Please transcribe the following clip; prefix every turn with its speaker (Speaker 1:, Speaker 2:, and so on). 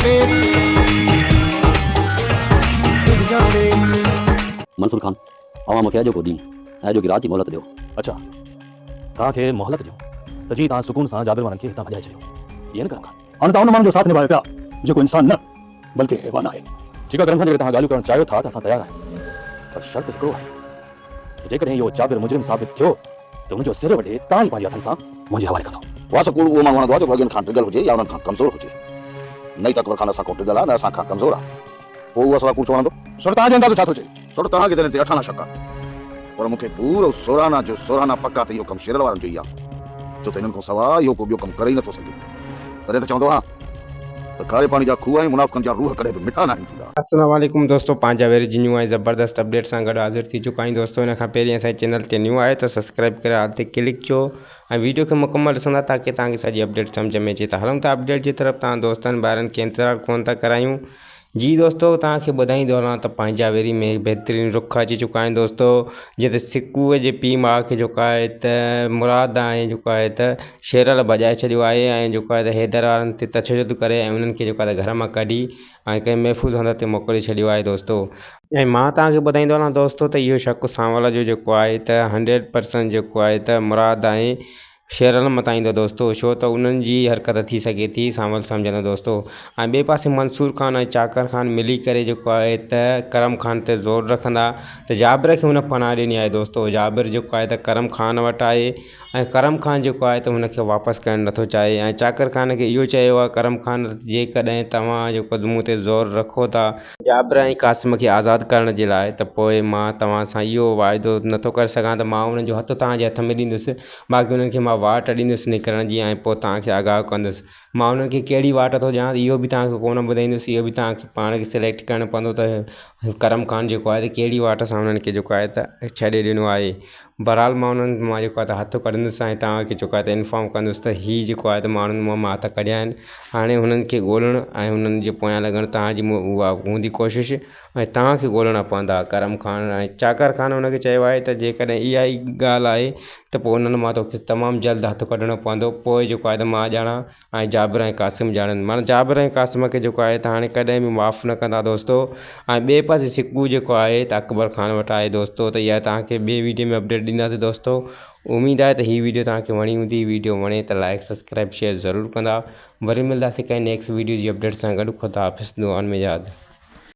Speaker 1: ويري تنهنجا ويري.
Speaker 2: منصور خان، اوهان مون کي اڄوڪو ڏينهن ۽ اڄوڪي رات جي مهلت ڏيو.
Speaker 3: اڇا، توهان کي مهلت ڏيون ته جيئن توهان سڪون سان جابر وارن کي هتان ڀڄائي ڇڏيو. ائين نه ڪرڻ کان.
Speaker 4: هاڻي توهان ان ماڻهو جو ساٿ نڀايو پيا جيڪو انسان نه بلڪه حيوان آهي.
Speaker 3: ٺيڪ آهي ڪرم خان، جيڪڏهن توهان ڳالهيون ڪرڻ چاهيو ٿا ته اسان تيار آهيون، پر شرط هڪڙو آهي ته جيڪڏهن اهو جابر مجرم ثابت ٿيو ته ان جو سر وڍي توهان ئي پنهنجي هٿن سان منهنجي حوالي ڪندؤ.
Speaker 5: واس ڪوڙ اهو ماڻهو هڻندو آهي جيڪو اڳين کان ڊگل هجي يا انهن کان ڪمزور هجي. نه ئي ته اڪبر خان اسان کان ڊگل آهي نه اسان کان ڪمزور آهي. پوء اهو اسان سان ڪوڙ ڇو هڻندو؟
Speaker 4: سوٽ توهان جو اندازو ڇا ٿو چئي؟
Speaker 5: سوٽ توهان کي ته ان تي اٺاڻا شڪ آهي. پر مون کي پورو سورانا جو سورانا پڪ آهي ته اهو ڪم شيرل وارن جو ئي آهي. ڇو ته انهن کان سواء اهو ڪو ٻيو ڪم ڪري ئي نٿو سگهي. تڏهن ته چوندو آهيان ته کاري پاڻي جا کوهه ۽ منافقن جا روح ڪڏهن به مٺا ناهن ٿيندا.
Speaker 6: السلام عليڪم دوستو پنهنجا ويري جي نيو ۽ زبردست اپڊيٽ سان گڏ حاضر ٿي چڪا آهيون دوستو ان کان پهرين اسان جي چينل تي نيو آهي ته سبسڪرائب ڪري آل تي ڪلڪ ڪيو ۽ ويڊيو کي مڪمل ڏسندا تاڪي توهان کي سڄي اپڊيٽ سمجھ ۾ اچي ته هلون ٿا اپڊيٽ جي طرف توهان دوستن ڀائرن کي انتظار ڪون ٿا ڪرايون جي دوستو توهان کي ٻڌائيندو هلان ته پنهنجا ويري ۾ بهترين رخ اچي چڪا آهن دوستو جنهن تي سڪوء جي پيء ماء کي جيڪو آهي ته مراد ۽ جيڪو آهي ته شيرل ڀڄائي ڇڏيو آهي ۽ جيڪو آهي ته حيدر وارن تي تشدد ڪري ۽ انهن کي جيڪو آهي ته گهر مان ڪڍي ۽ ڪنهن محفوظ هنڌ تي موڪلي ڇڏيو آهي دوستو ۽ مان توهان کي ٻڌائيندو هلان دوستو ته اهو شڪ سانول جو جيڪو آهي ته هنڊريڊ پرسنٽ جيڪو آهي ته مراد ۽ شيرل متان ايندو دوستو ڇو ته انهن جي حرڪت ٿي سگهي ٿي سانول سمجهندو دوستو ۽ ٻئي پاسي منصور خان ۽ چاڪر خان ملي ڪري جيڪو آهي ته ڪرم خان تي زور رکندا ته جابر کي هن پناهه ڏني آهي دوستو جابر جيڪو آهي ته ڪرم خان وٽ آهي ۽ ڪرم خان جيڪو آهي ته هن کي واپس ڪرڻ نٿو چاهي ۽ چاڪر خان کي اهو چيو آهي ڪرم خان جيڪڏهن توهان جيڪو مون تي زور رکو ٿا جابر ۽ قاسم کي آزاد ڪرڻ جي لاء ته پوء مان توهان سان اهو واعدو نٿو ڪري سگهان ته مان انهن جو هٿ توهان جي هٿ ۾ ڏيندس، باقي انهن کي مان واٽ ڏيندس نڪرڻ جي ۽ پوء توهان کي آگاهه ڪندس. مان انهن کي ڪهڙي واٽ ٿو ڏيان اهو به توهان کي ڪونه ٻڌائيندس، اهو به توهان کي پاڻ کي سليڪٽ ڪرڻو پوندو ته ڪرم خان جيڪو آهي ته ڪهڙي واٽ سان انهن کي جيڪو آهي ته ڇڏي ڏنو آهي. بهرحال مان انهن مان جيڪو آهي ته هٿ ڪڍندس ۽ توهان کي جيڪو آهي ته انفارم ڪندس ته هي جيڪو آهي ته ماڻهن مان مان هٿ ڪڍيا آهن هاڻي هنن کي ڳولڻ ۽ هنن جي پويان لڳڻ توهان جي اها هوندي ڪوشش ۽ توهان کي ڳولڻا پوندا ڪرم خان ۽ چاڪر خان هن کي چيو آهي ته جيڪڏهن اها ئي ڳالهه آهي ته پوء انهن مان توکي تمام جلد هٿ ڪڍڻو پوندو پوء جيڪو آهي ته مان ڄاڻان ۽ جابر ۽ قاسم ڄاڻن معنيٰ جابر ۽ قاسم کي جيڪو آهي ته هاڻي ڪڏهن به معاف نه ڪندا دوستو ۽ ٻئي پاسي سڪو جيڪو آهي ته اڪبر خان وٽ آهي دوستو ته اها توهان کي ٻي ويڊيو ۾ اپڊيٽ ڏينداسين دوستو اميد آهي ته هي ويڊيو توهان کي وڻي هوندي ويڊيو وڻي ته لائڪ سبسڪرائب شيئر ضرور ڪندا وري ملنداسين ڪنهن نيڪسٽ ويڊيو جي اپڊيٽ سان گڏ خدا حافظ دعائن ۾ ياد.